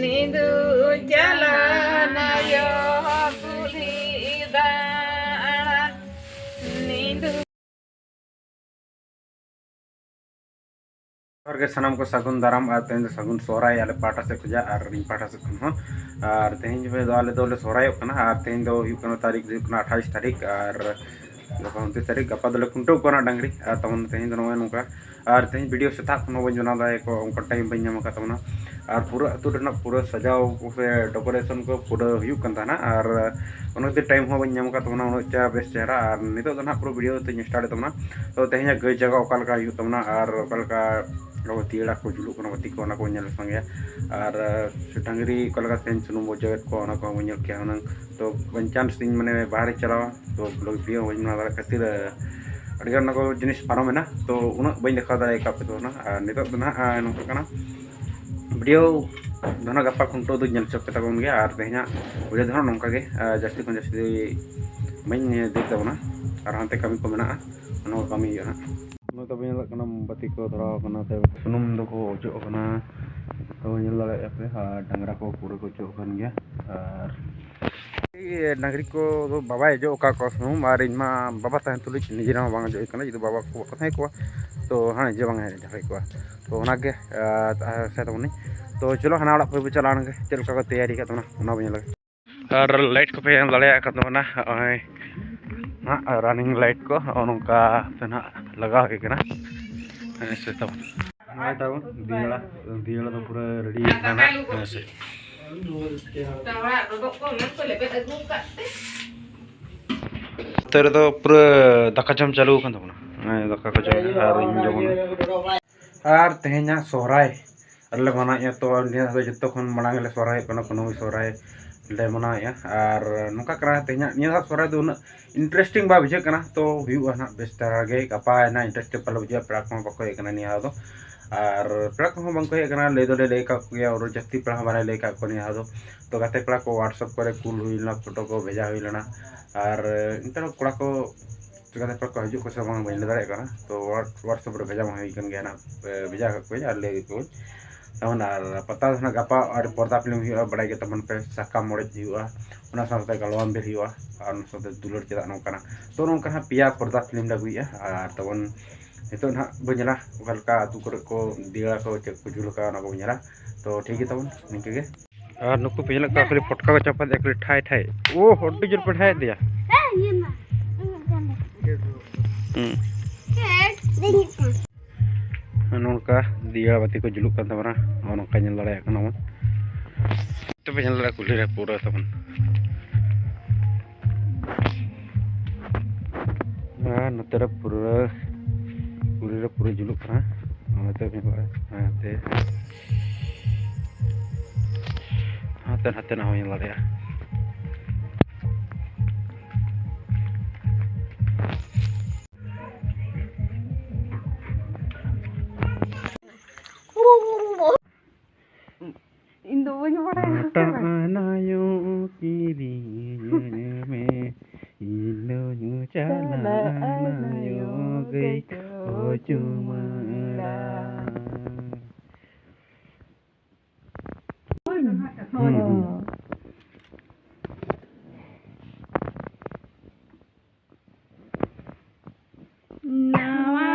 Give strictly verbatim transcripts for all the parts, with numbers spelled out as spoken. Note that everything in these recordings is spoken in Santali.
ᱱᱤᱫᱩ ᱪᱟᱞᱟᱱᱟᱭᱚ ᱠᱩᱞᱦᱤ ᱫᱟᱬᱟᱱ, ᱱᱤᱫᱩ᱾ ᱡᱚᱦᱟᱨ ᱜᱮ ᱥᱟᱱᱟᱢ ᱠᱚ, ᱥᱟᱹᱜᱩᱱ ᱫᱟᱨᱟᱢ ᱟᱨ ᱛᱮᱦᱮᱧ ᱫᱚ ᱥᱟᱹᱜᱩᱱ ᱥᱚᱦᱨᱟᱭ ᱟᱞᱮ ᱯᱟᱦᱴᱟ ᱥᱮᱫ ᱠᱷᱚᱱᱟᱜ ᱟᱨ ᱤᱧ ᱯᱟᱦᱴᱟ ᱥᱮᱫ ᱠᱷᱚᱱ ᱦᱚᱸ᱾ ᱟᱨ ᱛᱮᱦᱮᱧ ᱫᱚ ᱟᱞᱮ ᱫᱚᱞᱮ ᱥᱚᱦᱨᱟᱭᱚᱜ ᱠᱟᱱᱟ ᱟᱨ ᱛᱮᱦᱮᱧ ᱫᱚ ᱦᱩᱭᱩᱜ ᱠᱟᱱᱟ, ᱛᱟᱹᱨᱤᱠᱷ ᱫᱚ ᱦᱩᱭᱩᱜ ᱠᱟᱱᱟ ᱟᱴᱷᱟᱤᱥ ᱛᱟᱹᱨᱤᱠᱷ ᱟᱨ ᱜᱟᱯᱟ ᱩᱱᱛᱤᱨᱤᱥ ᱛᱟᱹᱨᱤᱠᱷ, ᱜᱟᱯᱟ ᱫᱚᱞᱮ ᱠᱷᱩᱱᱴᱟᱹᱣ ᱠᱚᱣᱟ ᱱᱟᱜ ᱰᱟᱝᱨᱤ᱾ ᱟᱨ ᱛᱟᱵᱚᱱ ᱛᱮᱦᱮᱧ ᱫᱚ ᱱᱚᱜᱼᱚᱭ ᱱᱚᱝᱠᱟ᱾ ᱟᱨ ᱛᱮᱦᱮᱧ ᱵᱷᱤᱰᱤᱭᱳ ᱥᱮᱛᱟᱜ ᱠᱷᱚᱱ ᱦᱚᱸ ᱵᱟᱹᱧ ᱵᱮᱱᱟᱣ ᱫᱟᱲᱮ ᱠᱚᱣᱟ, ᱚᱱᱠᱟ ᱴᱟᱭᱤᱢ ᱵᱟᱹᱧ ᱧᱟᱢ ᱟᱠᱟᱫ ᱛᱟᱵᱚᱱᱟ᱾ ᱟᱨ ᱯᱩᱨᱟᱹ ᱟᱹᱛᱩ ᱨᱮᱱᱟᱜ ᱯᱩᱨᱟᱹ ᱥᱟᱡᱟᱣ ᱠᱚ ᱥᱮ ᱰᱮᱠᱳᱨᱮᱥᱚᱱ ᱠᱚ ᱯᱩᱨᱟᱹ ᱦᱩᱭᱩᱜ ᱠᱟᱱ ᱛᱟᱦᱮᱱᱟ, ᱟᱨ ᱚᱱᱟ ᱠᱷᱟᱹᱛᱤᱨ ᱴᱟᱭᱤᱢ ᱦᱚᱸ ᱵᱟᱹᱧ ᱧᱟᱢ ᱟᱠᱟᱫ ᱛᱟᱵᱚᱱᱟ ᱩᱱᱟᱹᱜ ᱪᱟ ᱵᱮᱥ ᱪᱮᱦᱨᱟ᱾ ᱟᱨ ᱱᱤᱛᱚᱜ ᱫᱚ ᱱᱟᱦᱟᱜ ᱯᱩᱨᱟᱹ ᱵᱷᱤᱰᱤᱭᱳ ᱛᱮᱧ ᱥᱴᱟᱨᱴ ᱮᱫ ᱛᱟᱵᱚᱱᱟ᱾ ᱛᱚ ᱛᱮᱦᱮᱧᱟᱜ ᱜᱟᱹᱭ ᱡᱟᱭᱜᱟ ᱚᱠᱟ ᱞᱮᱠᱟ ᱦᱩᱭᱩᱜ ᱛᱟᱵᱚᱱᱟ ᱟᱨ ᱚᱠᱟ ᱞᱮᱠᱟ ᱟᱵᱚ ᱛᱤᱭᱟᱹᱲᱟ ᱠᱚ ᱡᱩᱞᱩᱜ ᱠᱟᱱᱟ ᱵᱟᱹᱛᱤ ᱠᱚ, ᱚᱱᱟ ᱠᱚ ᱧᱮᱞ ᱥᱟᱸᱜᱮᱭᱟ᱾ ᱟᱨ ᱰᱟᱝᱨᱤ ᱚᱠᱟ ᱞᱮᱠᱟ ᱛᱮᱦᱮᱧ ᱥᱩᱱᱩᱢ ᱵᱚ ᱚᱡᱚᱜᱮᱫ ᱠᱚᱣᱟ, ᱚᱱᱟ ᱠᱚᱦᱚᱸ ᱵᱚᱱ ᱧᱮᱞ ᱠᱮᱭᱟ ᱦᱩᱱᱟᱹᱝ᱾ ᱛᱚ ᱵᱟᱭ ᱪᱟᱱᱥ ᱤᱧ ᱢᱟᱱᱮ ᱵᱟᱦᱨᱮ ᱪᱟᱞᱟᱣᱟ, ᱛᱚ ᱵᱷᱞᱚᱜ ᱵᱷᱤᱰᱤᱭᱳ ᱵᱟᱹᱧ ᱵᱮᱱᱟᱣ ᱫᱟᱲᱮᱭᱟᱜ ᱠᱷᱟᱹᱛᱤᱨ ᱟᱹᱰᱤᱜᱟᱱ ᱚᱱᱟ ᱠᱚ ᱡᱤᱱᱤᱥ ᱯᱟᱨᱚᱢᱮᱱᱟ, ᱛᱚ ᱩᱱᱟᱹᱜ ᱵᱟᱹᱧ ᱫᱮᱠᱷᱟᱣ ᱫᱟᱲᱮ ᱟᱠᱟᱫ ᱯᱮ ᱛᱟᱵᱚᱱᱟ᱾ ᱟᱨ ᱱᱤᱛᱚᱜ ᱫᱚ ᱱᱟᱦᱟᱜ ᱱᱚᱝᱠᱟ ᱠᱟᱱᱟ, ᱵᱷᱤᱰᱤᱭᱳ ᱫᱚ ᱱᱟᱦᱟᱜ ᱜᱟᱯᱟ ᱠᱷᱩᱱᱴᱟᱹᱣ ᱫᱚᱧ ᱧᱮᱞ ᱦᱚᱪᱚ ᱯᱮ ᱛᱟᱵᱚᱱ ᱜᱮᱭᱟ᱾ ᱟᱨ ᱛᱮᱦᱮᱧᱟᱜ ᱵᱷᱤᱰᱤᱭᱳ ᱫᱚ ᱱᱟᱦᱟᱜ ᱱᱚᱝᱠᱟ ᱜᱮ, ᱟᱨ ᱡᱟᱹᱥᱛᱤ ᱠᱷᱚᱱ ᱡᱟᱹᱥᱛᱤ ᱵᱟᱹᱧ ᱫᱮᱡ ᱛᱟᱵᱚᱱᱟ, ᱟᱨ ᱦᱟᱱᱛᱮ ᱠᱟᱹᱢᱤ ᱠᱚ ᱢᱮᱱᱟᱜᱼᱟ, ᱚᱱᱟ ᱠᱚ ᱠᱟᱹᱢᱤ ᱦᱩᱭᱩᱜᱼᱟ ᱱᱟᱦᱟᱜ᱾ ᱱᱚᱜᱼᱚᱭ ᱛᱟᱵᱚᱱ ᱧᱮᱞᱚᱜ ᱠᱟᱱᱟ, ᱵᱟᱹᱛᱤ ᱠᱚ ᱫᱷᱚᱨᱟᱣ ᱟᱠᱟᱱᱟ, ᱥᱮ ᱥᱩᱱᱩᱢ ᱫᱚᱠᱚ ᱚᱡᱚᱜ ᱠᱟᱱᱟ, ᱛᱟᱵᱚᱱ ᱧᱮᱞ ᱫᱟᱲᱮᱭᱟᱜᱼᱟ ᱯᱮ᱾ ᱟᱨ ᱰᱟᱝᱨᱟ ᱠᱚ ᱯᱩᱨᱟᱹ ᱠᱚ ᱚᱪᱚᱜ ᱠᱟᱱ ᱜᱮᱭᱟ᱾ ᱟᱨ ᱰᱟᱝᱨᱤ ᱠᱚ ᱫᱚ ᱵᱟᱵᱟᱭ ᱚᱡᱚᱜ ᱟᱠᱟᱫ ᱠᱚᱣᱟ ᱥᱩᱱᱩᱢ, ᱟᱨ ᱤᱧ ᱢᱟ ᱵᱟᱵᱟ ᱛᱟᱦᱮᱱ ᱛᱩᱞᱩᱡ ᱱᱤᱡᱮ ᱨᱮᱦᱚᱸ ᱵᱟᱝ ᱚᱡᱚᱜ ᱦᱩᱭ ᱠᱟᱱᱟ, ᱡᱩᱫᱤ ᱵᱟᱵᱟ ᱠᱚ ᱵᱟᱠᱚ ᱛᱟᱦᱮᱸ ᱠᱚᱜᱼᱟ ᱛᱚ ᱦᱮᱸ ᱱᱤᱡᱮ ᱵᱟᱝ ᱚᱡᱚᱜ ᱦᱩᱭ ᱠᱚᱜᱼᱟ᱾ ᱛᱚ ᱚᱱᱟᱜᱮ, ᱟᱨ, ᱟᱨ ᱥᱮ ᱛᱟᱵᱚᱱᱤᱧ᱾ ᱛᱚ ᱪᱚᱞᱚ ᱦᱟᱱᱟ ᱚᱲᱟᱜ ᱯᱟᱹᱭ ᱵᱚ ᱪᱟᱞᱟᱣ ᱞᱮᱱ ᱜᱮ, ᱪᱮᱫ ᱞᱮᱠᱟ ᱠᱚ ᱛᱮᱭᱟᱨᱤ ᱠᱟᱫ ᱛᱟᱵᱚᱱᱟ ᱚᱱᱟ ᱵᱚᱱ ᱧᱮᱞ ᱞᱮᱜᱮ᱾ ᱟᱨ ᱞᱟᱭᱤᱴ ᱠᱚᱯᱮ ᱧᱮᱞ ᱫᱟᱲᱮᱭᱟᱜ ᱠᱟᱱ ᱛᱟᱵᱚᱱᱟ, ᱱᱚᱜᱼᱚᱭ ᱱᱟᱜ ᱨᱟᱱᱤᱝ ᱞᱟᱭᱤᱴ ᱠᱚ ᱱᱚᱜᱼᱚ ᱱᱚᱝᱠᱟ ᱛᱮ ᱱᱟᱜ ᱞᱟᱜᱟᱣ ᱦᱩᱭ ᱠᱟᱱᱟ᱾ ᱦᱮᱸ ᱥᱮ ᱛᱟᱵᱚᱱ᱾ ᱱᱚᱜᱼᱚᱭ ᱛᱟᱵᱚᱱ ᱫᱤᱭᱟᱹᱲᱟ, ᱫᱤᱭᱟᱹᱲᱟ ᱫᱚ ᱯᱩᱨᱟᱹ ᱨᱮᱰᱤ ᱠᱟᱱᱟ᱾ ᱦᱮᱸ ᱥᱮ᱾ ᱚᱲᱟᱜ ᱨᱚᱰᱚᱜ ᱠᱚ ᱚᱱᱟ ᱠᱚ ᱞᱮᱵᱮᱫ ᱟᱹᱜᱩ ᱟᱠᱟᱫ ᱛᱮ᱾ ᱱᱚᱛᱮ ᱨᱮᱫᱚ ᱯᱩᱨᱟᱹ ᱫᱟᱠᱟ ᱡᱚᱢ ᱪᱟᱹᱞᱩ ᱟᱠᱟᱱ ᱛᱟᱵᱚᱱᱟ᱾ ᱦᱮᱸ, ᱫᱟᱠᱟ ᱠᱚ ᱡᱚᱢ ᱟᱨ ᱤᱧ ᱡᱚᱢ᱾ ᱟᱨ ᱛᱮᱦᱮᱧᱟᱜ ᱥᱚᱦᱨᱟᱭ ᱟᱞᱮ ᱢᱟᱱᱟᱣᱮᱫᱼᱟ, ᱛᱚ ᱱᱤᱭᱟᱹ ᱫᱷᱟᱣ ᱫᱚ ᱡᱚᱛᱚ ᱠᱷᱚᱱ ᱢᱟᱲᱟᱝ ᱞᱮ ᱥᱚᱦᱨᱟᱭᱚᱜ ᱠᱟᱱᱟ, ᱠᱩᱱᱟᱹᱢᱤ ᱥᱚᱦᱨᱟᱭ ᱞᱮ ᱢᱟᱱᱟᱣᱮᱫᱼᱟ᱾ ᱟᱨ ᱱᱚᱝᱠᱟ ᱠᱟᱱᱟ ᱛᱮᱦᱮᱧᱟᱜ, ᱱᱤᱭᱟᱹ ᱫᱷᱟᱣ ᱥᱚᱦᱨᱟᱭ ᱫᱚ ᱩᱱᱟᱹᱜ ᱤᱱᱴᱟᱨᱮᱥᱴᱤᱝ ᱵᱟᱭ ᱵᱩᱡᱷᱟᱹᱜ ᱠᱟᱱᱟ, ᱛᱚ ᱦᱩᱭᱩᱜᱼᱟ ᱱᱟᱦᱟᱜ ᱵᱮᱥ ᱫᱷᱟᱨᱟ ᱜᱮ, ᱜᱟᱯᱟ ᱱᱟᱦᱟᱜ ᱤᱱᱴᱟᱨᱮᱥᱴᱤᱝ ᱯᱟᱞᱮ ᱵᱩᱡᱷᱟᱹᱜᱼᱟ, ᱯᱮᱲᱟ ᱠᱚᱦᱚᱸ ᱵᱟᱠᱚ ᱦᱮᱡ ᱠᱟᱱᱟ ᱱᱤᱭᱟᱹ ᱫᱷᱟᱣ ᱫᱚ᱾ ᱟᱨ ᱯᱮᱲᱟ ᱠᱚᱦᱚᱸ ᱵᱟᱝ ᱠᱚ ᱦᱮᱡ ᱟᱠᱟᱱᱟ, ᱞᱟᱹᱭ ᱫᱚᱞᱮ ᱞᱟᱹᱭ ᱟᱠᱟᱫ ᱠᱚᱜᱮᱭᱟ, ᱟᱨ ᱡᱟᱹᱥᱛᱤ ᱯᱮᱲᱟ ᱦᱚᱸ ᱵᱟᱞᱮ ᱞᱟᱹᱭ ᱟᱠᱟᱫ ᱠᱚᱣᱟ ᱱᱤᱭᱟᱹ ᱫᱷᱟᱣ ᱫᱚ᱾ ᱛᱚ ᱜᱟᱛᱮ ᱯᱮᱲᱟ ᱠᱚ WhatsApp ᱠᱚᱨᱮ ᱠᱩᱞ ᱦᱩᱭ ᱞᱮᱱᱟ, ᱯᱷᱳᱴᱳ ᱠᱚ ᱵᱷᱮᱡᱟ ᱦᱩᱭ ᱞᱮᱱᱟ, ᱟᱨ ᱱᱮᱛᱟᱨ ᱠᱚᱲᱟ ᱠᱚ ᱜᱟᱛᱮ ᱯᱮᱲᱟ ᱠᱚ ᱦᱤᱡᱩᱜ ᱠᱚ ᱥᱮ ᱵᱟᱝ ᱵᱟᱹᱧ ᱞᱟᱹᱭ ᱫᱟᱲᱮᱭᱟᱜ ᱠᱟᱱᱟ᱾ ᱛᱚ WhatsApp ᱨᱮ ᱵᱷᱮᱡᱟ ᱵᱟᱝ ᱦᱩᱭ ᱠᱟᱱ ᱜᱮᱭᱟ ᱱᱟᱜ, ᱮ, ᱵᱷᱮᱡᱟ ᱟᱠᱟᱫ ᱠᱚᱣᱟᱧ ᱟᱨ ᱞᱟᱹᱭ ᱟᱠᱚᱣᱟᱹᱧ᱾ ᱛᱟᱵᱚᱱ ᱟᱨ ᱯᱟᱛᱟ ᱫᱚ ᱱᱟᱜ ᱜᱟᱯᱟ ᱟᱨ ᱯᱚᱨᱫᱟ ᱯᱷᱤᱞᱢ ᱦᱩᱭᱩᱜᱼᱟ, ᱵᱟᱲᱟᱭ ᱜᱮ ᱛᱟᱵᱚᱱ ᱯᱮ, ᱥᱟᱠᱟᱢ ᱚᱲᱮᱡ ᱦᱩᱭᱩᱜᱼᱟ, ᱚᱱᱟ ᱥᱟᱶᱛᱮ ᱜᱟᱞᱣᱟᱢ ᱵᱮᱨ ᱦᱩᱭᱩᱜᱼᱟ, ᱟᱨ ᱚᱱᱟ ᱥᱟᱶᱛᱮ ᱫᱩᱞᱟᱹᱲ ᱪᱮᱫᱟᱜ ᱱᱚᱝᱠᱟᱱᱟ᱾ ᱛᱚ ᱱᱚᱝᱠᱟ ᱦᱟᱸᱜ ᱯᱮᱭᱟ ᱯᱚᱨᱫᱟ ᱯᱷᱤᱞᱢ ᱞᱮ ᱟᱹᱜᱩᱭᱮᱫᱼᱟ᱾ ᱟᱨ ᱛᱟᱵᱚᱱ ᱱᱤᱛᱚᱜ ᱱᱟᱦᱟᱜ ᱵᱚᱱ ᱧᱮᱞᱟ ᱚᱠᱟ ᱞᱮᱠᱟ ᱟᱹᱛᱩ ᱠᱚᱨᱮ ᱠᱚ ᱫᱤᱭᱟᱹᱲᱟ ᱠᱚ ᱪᱮᱫ ᱠᱚ ᱡᱩᱞ ᱟᱠᱟᱫᱟ, ᱚᱱᱟ ᱠᱚᱵᱚᱱ ᱧᱮᱞᱟ᱾ ᱛᱚ ᱴᱷᱤᱠ ᱜᱮ ᱛᱟᱵᱚᱱ ᱱᱤᱝᱠᱟᱹ ᱜᱮ᱾ ᱟᱨ ᱱᱩᱠᱩ ᱯᱮ ᱧᱮᱞᱮᱫ ᱠᱚᱣᱟ ᱠᱷᱟᱹᱞᱤ ᱯᱚᱴᱠᱟ ᱠᱚ ᱪᱟᱯᱟᱫ ᱮᱫᱟ, ᱠᱷᱟᱹᱞᱤ ᱴᱷᱟᱭ ᱴᱷᱟᱭ᱾ ᱳ, ᱟᱹᱰᱤ ᱡᱳᱨ ᱯᱮ ᱴᱷᱟᱭᱮᱫ ᱫᱮᱭᱟ᱾ ᱦᱩᱸ᱾ ᱱᱚᱝᱠᱟ ᱫᱤᱭᱟ ᱵᱟᱹᱛᱤ ᱠᱚ ᱡᱩᱞᱩᱜ ᱠᱟᱱ ᱛᱟᱵᱚᱱᱟ, ᱱᱚᱜᱼᱚ ᱱᱚᱝᱠᱟ ᱧᱮᱞ ᱫᱟᱲᱮᱭᱟᱜ ᱠᱟᱱᱟ ᱵᱚᱱ᱾ ᱛᱚᱵᱮ ᱧᱮᱞ ᱫᱟᱲᱮᱭᱟᱜᱼᱟ ᱠᱩᱞᱦᱤ ᱨᱮ ᱯᱩᱨᱟᱹ ᱛᱟᱵᱚᱱ, ᱟᱨ ᱱᱚᱛᱮ ᱨᱮ ᱯᱩᱨᱟᱹ ᱠᱩᱞᱦᱤ ᱨᱮ ᱯᱩᱨᱟᱹ ᱡᱩᱞᱩᱜ ᱠᱟᱱᱟ᱾ ᱱᱚᱛᱮ ᱧᱮᱞ ᱫᱟᱲᱮᱭᱟᱜᱼᱟ, ᱦᱟᱱᱛᱮ, ᱦᱟᱱᱛᱮ ᱱᱟᱜ ᱦᱚᱸ ᱧᱮᱞ ᱫᱟᱲᱮᱭᱟᱜᱼᱟ᱾ ᱤᱧ ᱫᱚ ᱵᱟᱹᱧ ᱵᱟᱲᱟᱭᱟ᱾ ᱟᱴᱟ ᱟᱱᱟᱭᱚ ᱠᱤᱨᱤᱧ ᱢᱮ, ᱤᱧ ᱫᱚᱧ ᱪᱟᱞᱟᱜ ᱟᱱᱟᱭᱚ ᱜᱟᱹᱭ ᱠᱚ ᱪᱩᱢᱟᱹᱲᱟ᱾ ᱦᱩᱸ, ᱦᱩᱸ᱾ ᱱᱟᱣᱟ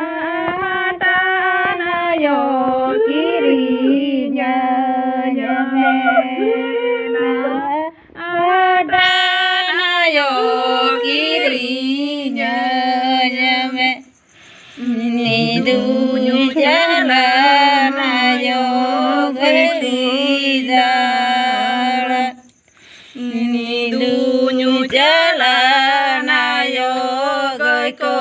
ᱴᱟᱱᱟᱭᱚ ᱠᱤᱨᱤᱧᱟᱹᱧ ᱢᱮ᱾ ᱱᱟᱣᱟ ᱴᱟᱱᱟᱭᱚ ᱠᱤᱨᱤᱧᱟᱹᱧ ᱢᱮ᱾ ᱱᱤᱫᱩᱧ ᱪᱟᱞᱟᱱᱟᱭᱚ ᱜᱟᱹᱰᱤ ᱫᱟᱬᱟ᱾ ᱱᱤᱫᱩᱧ ᱪᱟᱞᱟᱱᱟᱭᱚ ᱜᱟᱹᱭ ᱠᱚ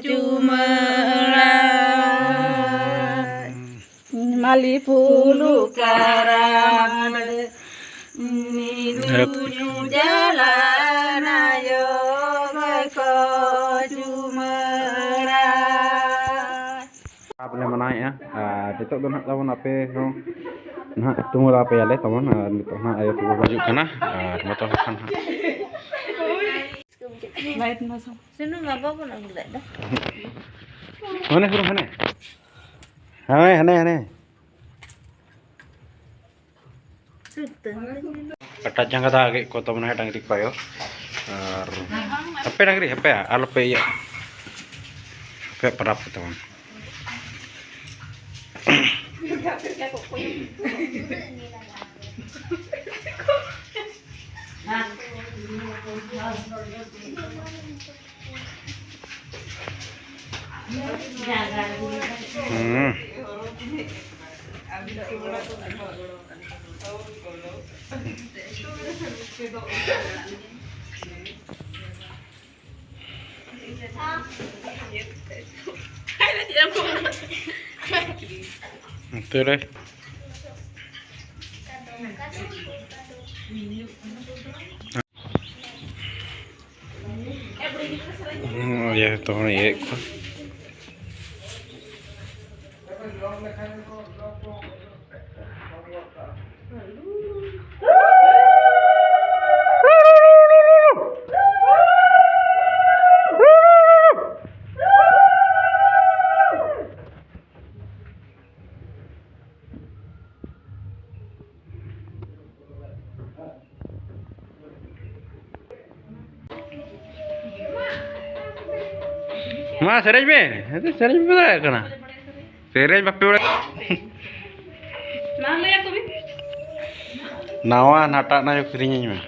ᱪᱩᱢᱟᱹᱲᱟ᱾ ᱢᱟᱞᱤ ᱯᱷᱩᱞᱩ ᱠᱟᱨᱟᱢ᱾ ᱱᱤᱫᱩᱧ ᱪᱟᱞᱟᱱᱟᱭᱚ ᱜᱟᱹᱭ ᱠᱚ ᱪᱩᱢᱟᱹᱲᱟ᱾ ᱟᱵ ᱞᱮ ᱢᱟᱱᱟᱣᱮᱫᱼᱟ᱾ ᱱᱤᱛᱚᱜ ᱫᱚ ᱱᱟᱦᱟᱜ ᱛᱟᱵᱚᱱ ᱟᱯᱮ ᱦᱚᱸ ᱱᱟᱦᱟᱜ ᱛᱩᱢᱟᱹᱞ ᱟᱯᱮᱭᱟᱞᱮ ᱛᱟᱵᱚᱱ, ᱟᱨ ᱱᱤᱛᱚᱜ ᱱᱟᱦᱟᱜ ᱟᱭᱳ ᱛᱟᱠᱚ ᱠᱚ ᱦᱤᱡᱩᱜ ᱠᱟᱱᱟ, ᱟᱨ ᱢᱟ ᱛᱚᱵᱮ ᱠᱷᱟᱱ ᱦᱟᱸᱜ᱾ ᱥᱩᱱᱩᱢ ᱢᱟ ᱵᱟᱵᱚᱱ ᱟᱹᱜᱩ ᱞᱮᱫ ᱫᱚ᱾ ᱦᱟᱱᱮ ᱥᱩᱱᱩᱢ ᱦᱟᱱᱮ᱾ ᱦᱟᱱᱮ, ᱦᱟᱱᱮ, ᱦᱟᱱᱮ᱾ ᱠᱟᱴᱟ ᱡᱟᱸᱜᱟ ᱫᱟᱜ ᱜᱮᱫ ᱠᱚ ᱛᱟᱵᱚᱱᱟᱭ ᱰᱟᱝᱨᱤ ᱠᱚ ᱟᱭᱳ᱾ ᱟᱨ ᱦᱟᱯᱮ ᱰᱟᱝᱨᱤ, ᱦᱟᱯᱮ, ᱟᱞᱚᱯᱮ ᱤᱭᱟᱹ᱾ ᱦᱟᱯᱮ ᱯᱟᱨᱟᱵᱽ ᱠᱚ ᱛᱟᱵᱚᱱ᱾ ᱦᱩᱸ᱾ ᱱᱚᱛᱮ ᱨᱮ᱾ ᱦᱩᱸ, ᱤᱭᱟᱹ ᱛᱚ ᱤᱭᱟᱹᱭᱮᱫ ᱠᱚᱣᱟ᱾ ᱢᱟ ᱥᱮᱨᱮᱧ ᱢᱮ᱾ ᱥᱮᱨᱮᱧ ᱯᱮ ᱫᱟᱲᱮᱭᱟᱜ ᱠᱟᱱᱟ᱾ ᱥᱮᱨᱮᱧ ᱵᱟᱯᱮ ᱵᱟᱲᱟᱭᱟ? ᱱᱟᱣᱟ ᱱᱟᱴᱟᱜ ᱱᱟᱭᱚᱠ ᱥᱮᱨᱮᱧ ᱟᱹᱧ ᱢᱮ᱾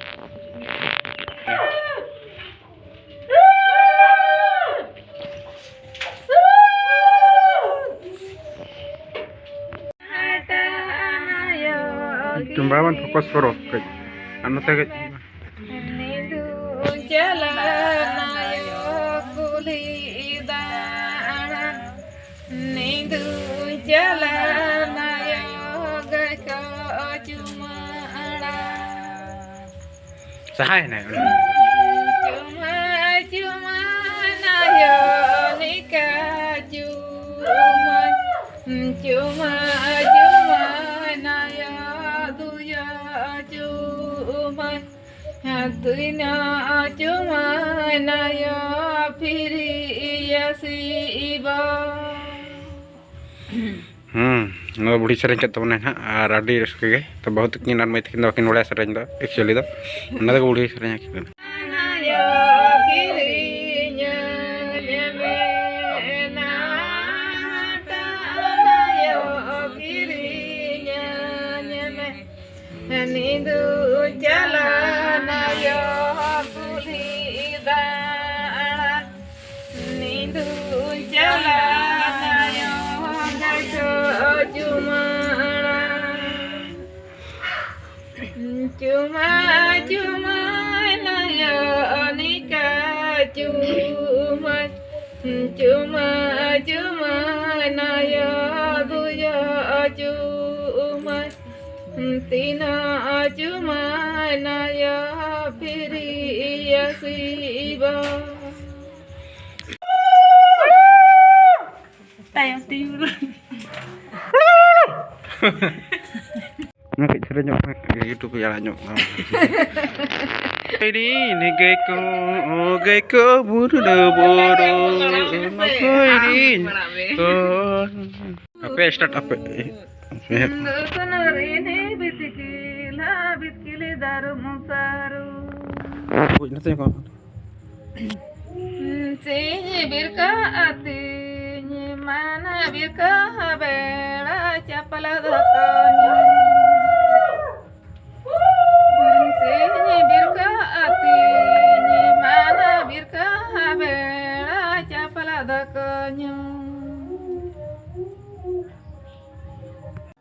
ᱛᱩᱢᱵᱟ ᱵᱚᱱ focus ᱠᱚᱨᱚ ᱠᱟᱹᱡ᱾ ᱟᱨ ᱱᱚᱛᱮ ᱠᱟᱹᱡ᱾ ᱱᱤᱫᱩ ᱪᱟᱞᱟᱣ ᱱᱟᱭᱚ ᱠᱩᱞᱦᱤ ᱫᱟᱬᱟᱱ᱾ ᱱᱤᱫᱩ ᱪᱟᱞᱟᱣ ᱱᱟᱭᱚ ᱜᱟᱹᱭ ᱠᱚ ᱪᱩᱢᱟᱹᱲᱟ᱾ ᱥᱟᱦᱟᱭ ᱦᱮᱱᱟᱭ ᱩᱱᱤ᱾ ᱪᱩᱢᱟᱹ ᱪᱩᱢᱟᱹ ᱱᱟᱭᱚ ᱱᱤᱠᱟ ᱪᱩᱢᱟᱹ ᱪᱩᱢᱟᱹ᱾ ᱪᱩᱢᱟᱭ ᱛᱤᱱᱟᱹᱜ ᱪᱩᱢᱟᱭ ᱱᱟᱭᱟ ᱯᱷᱤᱨᱤᱭᱟ ᱥᱤᱵᱟ᱾ ᱦᱩᱸ, ᱱᱚᱣᱟ ᱵᱩᱲᱦᱤ ᱥᱮᱨᱮᱧ ᱠᱮᱫ ᱛᱟᱵᱚᱱᱟᱭ ᱱᱟᱦᱟᱜ, ᱟᱨ ᱟᱹᱰᱤ ᱨᱟᱹᱥᱠᱟᱹ ᱜᱮ᱾ ᱛᱚ, ᱵᱟᱹᱦᱩ ᱛᱟᱹᱠᱤᱱ ᱟᱨ ᱢᱟᱹᱭ ᱛᱟᱹᱠᱤᱱ ᱫᱚ ᱵᱟᱹᱠᱤᱱ ᱵᱟᱲᱟᱭᱟ ᱥᱮᱨᱮᱧ ᱫᱚ, actually ᱫᱚ᱾ ᱚᱱᱟ ᱛᱮᱜᱮ ᱵᱩᱲᱦᱤ ᱥᱮᱨᱮᱧ ᱟᱹᱠᱤᱱ ᱠᱟᱱᱟ᱾ ᱱᱤᱫᱩ ᱪᱟᱞᱟᱱᱟᱭᱚ ᱠᱩᱞᱦᱤ ᱫᱟᱬᱟᱱ, ᱱᱤᱫᱩ ᱪᱟᱞᱟᱱᱟᱭᱚ ᱜᱟᱡᱚ ᱪᱩᱢᱟᱲᱟ᱾ ᱪᱩᱢᱟ ᱪᱩᱢᱟ ᱱᱟᱭᱚ ᱱᱤᱠᱟ ᱪᱩᱢᱟ, ᱪᱩᱢᱟ ᱪᱩᱢᱟ ᱱᱟᱭᱚ ᱫᱩᱭᱚ ᱪᱩᱢᱟ᱾ ᱛᱤᱱᱟᱹᱜ ᱪᱩᱢᱟᱱᱟᱭᱟ ᱯᱷᱤᱨᱤᱭᱟ ᱥᱤᱵᱟ᱾ ᱛᱟᱭᱚᱢ ᱛᱤᱧ ᱚᱱᱟ ᱠᱟᱹᱡ ᱥᱮᱨᱮᱧ ᱧᱚᱜ ᱢᱮ, YouTube ᱨᱮ ᱟᱲᱟᱜ ᱧᱚᱜ ᱢᱮ᱾ ᱨᱤᱱ ᱜᱟᱹᱭ ᱠᱚ, ᱜᱟᱹᱭ ᱠᱚ ᱵᱩᱨᱩ ᱵᱩᱨᱩ, ᱱᱚᱠᱚᱭ ᱨᱤᱱ ᱠᱚ᱾ ᱟᱯᱮ start ᱟᱯᱮ᱾ ᱫᱩᱥᱱᱟ ᱨᱤᱱᱤ ᱵᱤᱛᱠᱤᱞᱟ ᱵᱤᱛᱠᱤᱞᱤ ᱫᱟᱨᱩ ᱢᱩᱥᱟᱨᱩ᱾ ᱵᱩᱡᱽ ᱱᱟ ᱥᱮ ᱵᱟᱝ? ᱥᱤᱧ ᱵᱤᱨᱠᱟ ᱟᱹᱛᱤᱧ ᱢᱟᱱᱟ ᱵᱤᱨᱠᱟ ᱵᱮᱲᱟ ᱪᱟᱯᱞᱟ ᱫᱟᱠᱟ ᱧᱩ᱾ ᱥᱤᱧ ᱵᱤᱨᱠᱟ ᱟᱹᱛᱤᱧ ᱢᱟᱱᱟ ᱵᱤᱨᱠᱟ ᱵᱮᱲᱟ ᱪᱟᱯᱞᱟ ᱫᱟᱠᱟ ᱧᱩ᱾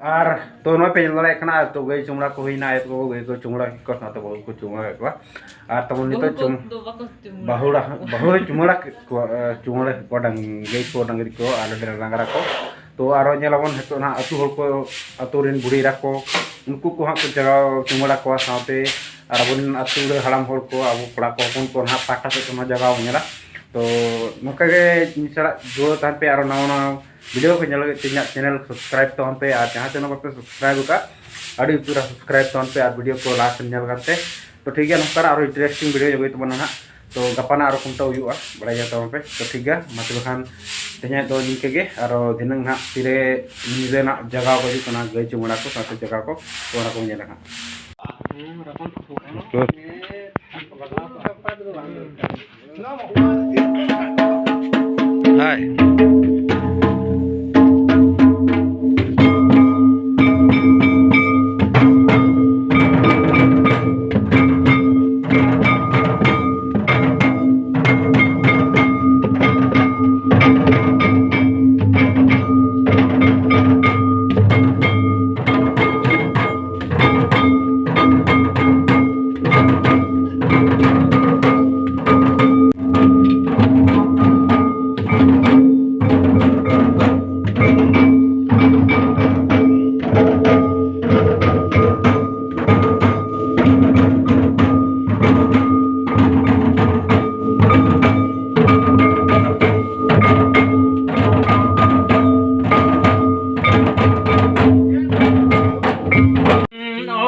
ᱟᱨ ᱛᱚ ᱱᱚᱜᱼᱚᱭ ᱯᱮ ᱧᱮᱞ ᱫᱟᱲᱮᱭᱟᱜ ᱠᱟᱱᱟ, ᱛᱚ ᱜᱟᱹᱭ ᱪᱩᱢᱲᱟ ᱠᱚ ᱦᱩᱭᱱᱟ, ᱟᱭᱳ ᱛᱟᱠᱚ ᱜᱟᱹᱭ ᱠᱚ ᱪᱩᱢᱲᱟ ᱠᱮᱫ ᱠᱚᱣᱟ, ᱥᱟᱶᱛᱮ ᱵᱟᱹᱦᱩ ᱠᱚ ᱪᱩᱢᱲᱟ ᱠᱮᱫ ᱠᱚᱣᱟ᱾ ᱟᱨ ᱛᱟᱵᱚᱱ ᱱᱤᱛᱚᱜ ᱵᱟᱹᱦᱩ ᱠᱚ ᱪᱩᱢ-, ᱫᱚ ᱵᱟᱠᱚ ᱪᱩᱢᱲᱟ ᱵᱟᱹᱦᱩ ᱠᱚᱣᱟ᱾ ᱵᱟᱹᱦᱩᱭ ᱪᱩᱢᱲᱟ ᱠᱮᱫ ᱠᱚᱣᱟ, ᱪᱩᱢᱲᱟ ᱠᱮᱫ ᱠᱚᱣᱟ ᱰᱟᱝ-, ᱜᱟᱹᱭ ᱠᱚ, ᱰᱟᱝᱨᱤ ᱠᱚ, ᱟᱨ ᱰᱟᱝᱨᱟ ᱠᱚ᱾ ᱛᱚ ᱟᱨᱚ ᱧᱮᱞᱟᱵᱚᱱ ᱱᱤᱛᱚᱜ ᱱᱟᱦᱟᱜ ᱟᱹᱛᱩ ᱦᱚᱲ ᱠᱚ, ᱟᱹᱛᱩ ᱨᱮᱱ ᱵᱩᱲᱦᱤ ᱮᱨᱟ ᱠᱚ, ᱩᱱᱠᱩ ᱠᱚ ᱦᱟᱸᱜ ᱠᱚ ᱡᱟᱜᱟᱣ ᱪᱩᱢᱲᱟ ᱠᱚᱣᱟ, ᱥᱟᱶᱛᱮ ᱟᱨ ᱟᱵᱚᱨᱮᱱ ᱟᱹᱛᱩ ᱨᱮ ᱦᱟᱲᱟᱢ ᱦᱚᱲ ᱠᱚ, ᱟᱵᱚ ᱠᱚᱲᱟ ᱠᱚ ᱦᱚᱯᱚᱱ ᱠᱚ ᱱᱟᱦᱟᱜ ᱯᱟᱦᱴᱟ ᱥᱮᱫ ᱠᱷᱚᱱ ᱦᱚᱸ ᱡᱟᱜᱟᱣ ᱧᱮᱞᱟ᱾ ᱛᱚ ᱱᱚᱝᱠᱟ ᱜᱮ ᱤᱧ ᱥᱟᱞᱟᱜ ᱡᱩᱲᱟᱹᱣ ᱛᱟᱦᱮᱱ ᱯᱮ, ᱟᱨᱚ ᱱᱟᱣᱟ ᱱᱟᱣᱟ video ᱠᱚ ᱧᱮᱞ ᱞᱟᱹᱜᱤᱫ ᱛᱮ ᱤᱧᱟᱹᱜ channel subscribe ᱛᱟᱵᱚᱱ ᱯᱮ, ᱟᱨ ᱡᱟᱦᱟᱸ ᱛᱤᱱᱟᱹᱜ ᱵᱟᱯᱮ subscribe ᱟᱠᱟᱫ, ᱟᱹᱰᱤ ᱩᱥᱟᱹᱨᱟ subscribe ᱛᱟᱵᱚᱱ ᱯᱮ ᱟᱨ video ᱠᱚ last ᱧᱮᱞ ᱠᱟᱛᱮ᱾ ᱛᱚ ᱴᱷᱤᱠ ᱜᱮᱭᱟ, ᱱᱚᱝᱠᱟᱱᱟᱜ ᱟᱨᱚ interesting video ᱟᱹᱜᱩᱭ ᱛᱟᱵᱚᱱᱟ ᱦᱟᱸᱜ᱾ ᱛᱚ ᱜᱟᱯᱟ ᱱᱟᱜ ᱟᱨᱚ ᱠᱷᱩᱱᱴᱟᱹᱣ ᱦᱩᱭᱩᱜᱼᱟ, ᱵᱟᱲᱟᱭ ᱜᱮᱭᱟ ᱛᱟᱵᱚᱱ ᱯᱮ᱾ ᱛᱚ ᱴᱷᱤᱠ ᱜᱮᱭᱟ, ᱢᱟ ᱛᱚᱵᱮ ᱠᱷᱟᱱ ᱛᱮᱦᱮᱧᱟᱜ ᱫᱚ ᱱᱤᱝᱠᱟᱹ ᱜᱮ, ᱟᱨᱚ ᱫᱷᱤᱱᱟᱹᱝ ᱱᱟᱜ ᱛᱤᱨᱮ ᱧᱤᱫᱟᱹ ᱱᱟᱜ ᱡᱟᱜᱟᱣ ᱠᱚ ᱦᱤᱡᱩᱜ ᱠᱟᱱᱟ, ᱜᱟᱹᱭ ᱪᱩᱢᱟᱹᱲᱟ ᱠᱚ ᱥᱟᱶᱛᱮ ᱡᱟᱜᱟᱣ ᱠᱚ, ᱛᱚ ᱚᱱᱟ ᱠᱚᱵᱚᱱ ᱧᱮᱞᱟ ᱦᱟᱸᱜ᱾ ᱦᱟᱭ᱾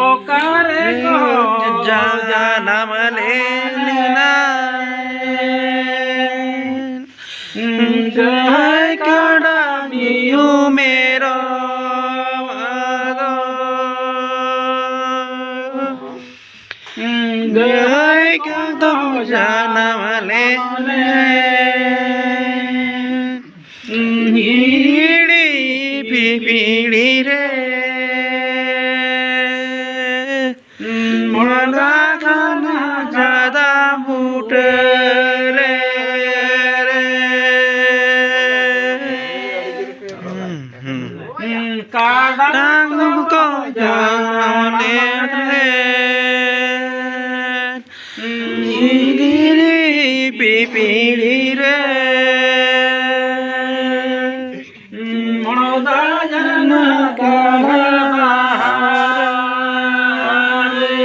ᱚᱠᱟᱨᱮ ᱠᱚ ᱡᱟᱱᱟᱢ ᱞᱮᱱᱟ? ᱡᱟᱦᱟᱸᱭ ᱠᱟᱰᱟ ᱢᱤᱦᱩ ᱢᱮᱨᱚᱢ ᱟᱫᱚ, ᱡᱟᱦᱟᱸᱭ ᱠᱟᱰᱟ ᱡᱟᱱᱟᱢ ᱞᱮᱱᱟ? ᱦᱤᱦᱤᱲᱤ ᱯᱤᱯᱤᱲᱤ ᱨᱮ, ᱢᱚᱲᱟ ᱠᱷᱟᱱᱟ ᱡᱟᱫᱟ ᱵᱩᱴᱟᱹ ᱨᱮ᱾ ᱠᱟᱰᱟ ᱠᱚ ᱡᱟᱱᱟᱢ ᱞᱮᱱ ᱨᱮ, ᱯᱤᱯᱤᱲᱤ ᱨᱮ, ᱢᱚᱲᱫᱟ ᱡᱟᱱᱟ ᱠᱟᱰᱟ ᱨᱮ᱾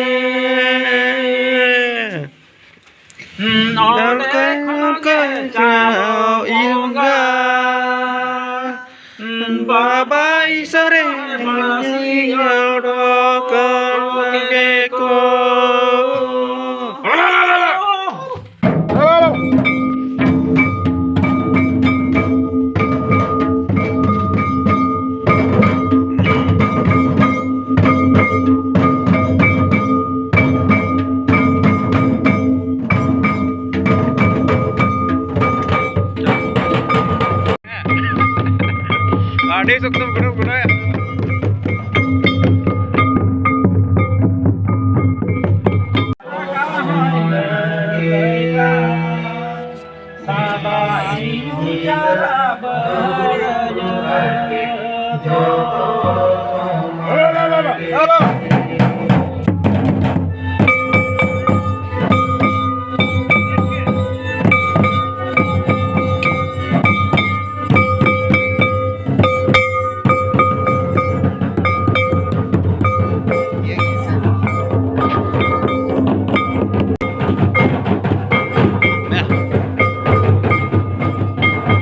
ᱚᱸᱰᱮ ᱠᱷᱚᱱ ᱜᱮ ᱪᱟᱣ ᱤᱧ ᱵᱟᱵᱟ ᱤᱥᱚᱨᱮ ᱢᱟᱹᱥᱤ ᱚᱰᱚᱠ᱾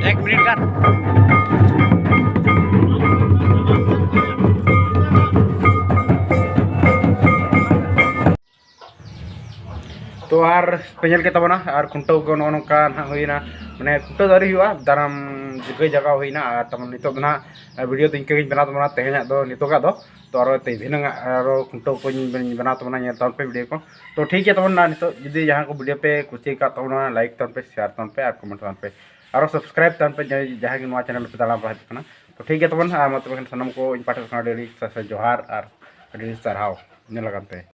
ᱮᱠ ᱢᱤᱱᱤᱴ ᱜᱟᱱ᱾ ᱛᱚ ᱟᱨ ᱯᱮ ᱧᱮᱞ ᱠᱮᱫ ᱛᱟᱵᱚᱱᱟ, ᱟᱨ ᱠᱷᱩᱱᱴᱟᱹᱣ ᱠᱚ ᱱᱚᱜᱼᱚ ᱱᱚᱝᱠᱟ ᱱᱟᱦᱟᱜ ᱦᱩᱭᱱᱟ, ᱢᱟᱱᱮ ᱠᱷᱩᱱᱴᱟᱹᱣ ᱫᱚ ᱟᱹᱣᱨᱤ ᱦᱩᱭᱩᱜᱼᱟ, ᱫᱟᱨᱟᱢ ᱡᱚᱠᱷᱚᱡ ᱡᱟᱭᱜᱟ ᱦᱩᱭᱱᱟ᱾ ᱟᱨ ᱛᱟᱵᱚᱱ ᱱᱤᱛᱚᱜ ᱫᱚ ᱱᱟᱦᱟᱜ ᱵᱷᱤᱰᱤᱭᱳ ᱫᱚ ᱤᱱᱠᱟᱹ ᱜᱤᱧ ᱵᱮᱱᱟᱣ ᱛᱟᱵᱚᱱᱟ ᱛᱮᱦᱮᱧᱟᱜ ᱫᱚ, ᱱᱤᱛᱚᱜᱟᱜ ᱫᱚ᱾ ᱛᱚ ᱟᱨᱚ ᱛᱮ ᱫᱷᱤᱱᱟᱹᱝ ᱟᱜ ᱟᱨᱚ ᱠᱷᱩᱱᱴᱟᱹᱣ ᱠᱚᱧ ᱵᱮᱱᱟᱣ ᱛᱟᱵᱚᱱᱟ, ᱧᱮᱞ ᱛᱟᱵᱚᱱ ᱯᱮ ᱵᱷᱤᱰᱤᱭᱳ ᱠᱚ᱾ ᱛᱚ ᱴᱷᱤᱠ ᱜᱮᱭᱟ ᱛᱟᱵᱚᱱ ᱱᱟ, ᱱᱤᱛᱚᱜ ᱡᱩᱫᱤ ᱡᱟᱦᱟᱸ ᱠᱚ ᱵᱷᱤᱰᱤᱭᱳ ᱯᱮ ᱠᱩᱥᱤ ᱟᱠᱟᱫ ᱛᱟᱵᱚᱱᱟ, ᱞᱟᱭᱤᱠ ᱛᱟᱵᱚᱱ ᱯᱮ, ᱥᱮᱭᱟᱨ ᱛᱟᱵᱚᱱ ᱯᱮ, ᱟᱨᱚ ᱥᱟᱵᱥᱠᱨᱟᱭᱤᱵ ᱛᱟᱵᱚᱱ ᱯᱮ, ᱡᱟᱦᱟᱸᱭ ᱡᱟᱦᱟᱸᱭ ᱜᱮ ᱱᱚᱣᱟ ᱪᱮᱱᱮᱞ ᱯᱮ ᱫᱟᱬᱟ ᱵᱟᱲᱟ ᱦᱤᱡᱩᱜ ᱠᱟᱱᱟ᱾ ᱛᱚ ᱴᱷᱤᱠ ᱜᱮᱭᱟ ᱛᱟᱵᱚᱱ, ᱟᱨ ᱢᱟ ᱛᱚᱵᱮ ᱠᱷᱟᱱ ᱥᱟᱱᱟᱢ ᱠᱚ ᱤᱧ ᱯᱟᱦᱴᱟ ᱠᱷᱚᱱ ᱟᱹᱰᱤ ᱟᱹᱰᱤ ᱥᱟᱨᱦᱟᱣ, ᱟᱹᱰᱤ ᱟᱹᱰᱤ ᱥᱟᱨᱦᱟᱣ ᱧᱮᱞ ᱟᱠᱟᱱ ᱛᱮ᱾